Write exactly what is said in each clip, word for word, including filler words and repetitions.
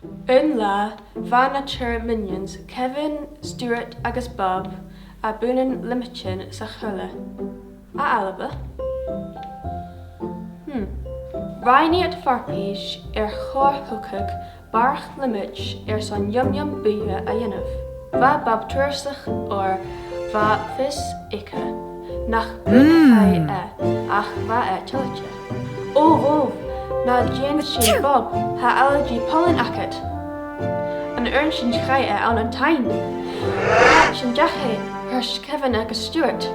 Aon latha, bha na tìr Minions, Kevin, Stuart agus Bob, a' buntainn limidean sa choille. A Alba? Hmm. Rinn iad farpais air chor-thogadh barrachd limide airson Yum Yum Buidhe a dhèanamh. Bha Bob tuigsinn oir bha fios aige nach b' urrainn dha e, ach bha e toilichte. Ò, bhò, na dèan sin, Bob, tha allergy pollen agad. An uair sin chaidh e ann an taigh. Sin deacair, thuirt Kevin agus Stuart.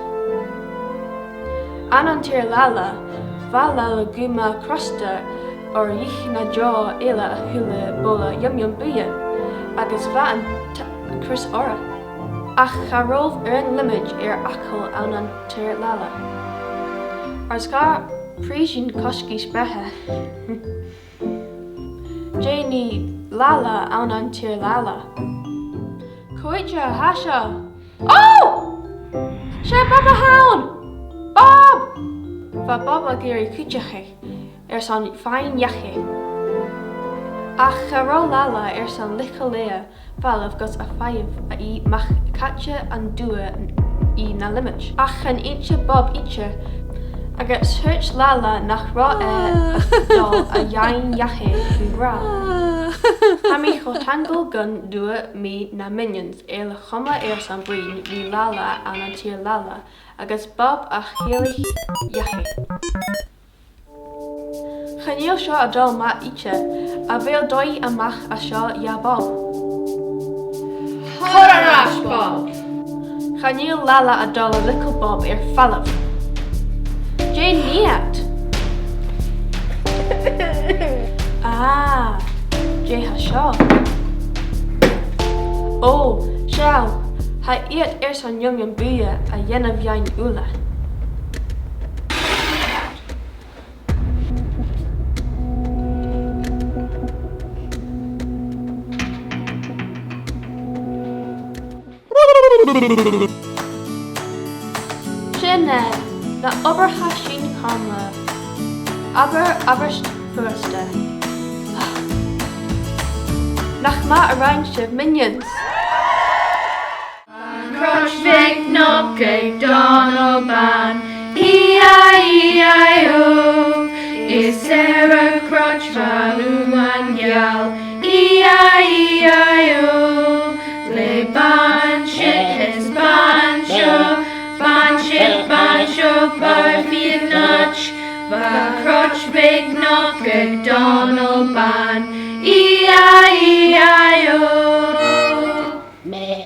Ann an tìr Lala, bha Lala gu math crosta oir dh'ith na deò eile a h-uile bolla Yum Yum Buidhe, agus bha an t-, crios orra. Ach cha robh aon limide air fhàgail ann an tìr Lala. Air sgàth prìosan cosgais-beatha. Dè nì Lala ann an tìr Lala? Cò aig a tha seo? Ò! 'S e Bob a th' ann! Bob! Bha Bob ag iarraidh cuideachadh airson faighinn dhachaigh. Ach cha robh Lala airson leithid a leithid a dh'fhalbh gus am faigheadh i a-mach càite an d' fhuair i na limide. Ach chan innis Bob idir, agus thuirt Lala nach robh e a' dol a dh'fhaighinn dhachaigh gu bràth. Tha mi cho taingeil gun d' fhuair mi na Minions air a chumail airson bruidhinn ri Lala ann an tìr Lala, agus Bob a' ciallachadh dhachaigh. Chan eil seo a' dol math idir, a bheil dòigh a-mach à seo, a Bhob? Thoir air ais, Bob! Chan eil Lala a' dol a leigeil Bob air falbh. Dè nì iad? Ah, dè tha seo? Ò, seall, tha iad airson Yum Yum Buidhe a dhèanamh dhuinn uile. Sin e, na obraichean sin còmhla. Abair, abair furasta. Nach math a rinn sibh, Minions! Cruit bheag no aig Dòmhnall Bàn, E I E I O. Is air a' chruit bha uan gheal, E I E I O. Le bann siud is bann seo, bann siud, bann seo, bha fiadh noit. Bha cruit bheag no aig Dòmhnall Bàn, E I E I O.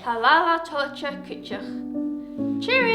Tha Lala toilichte cuideachd. Cheerio!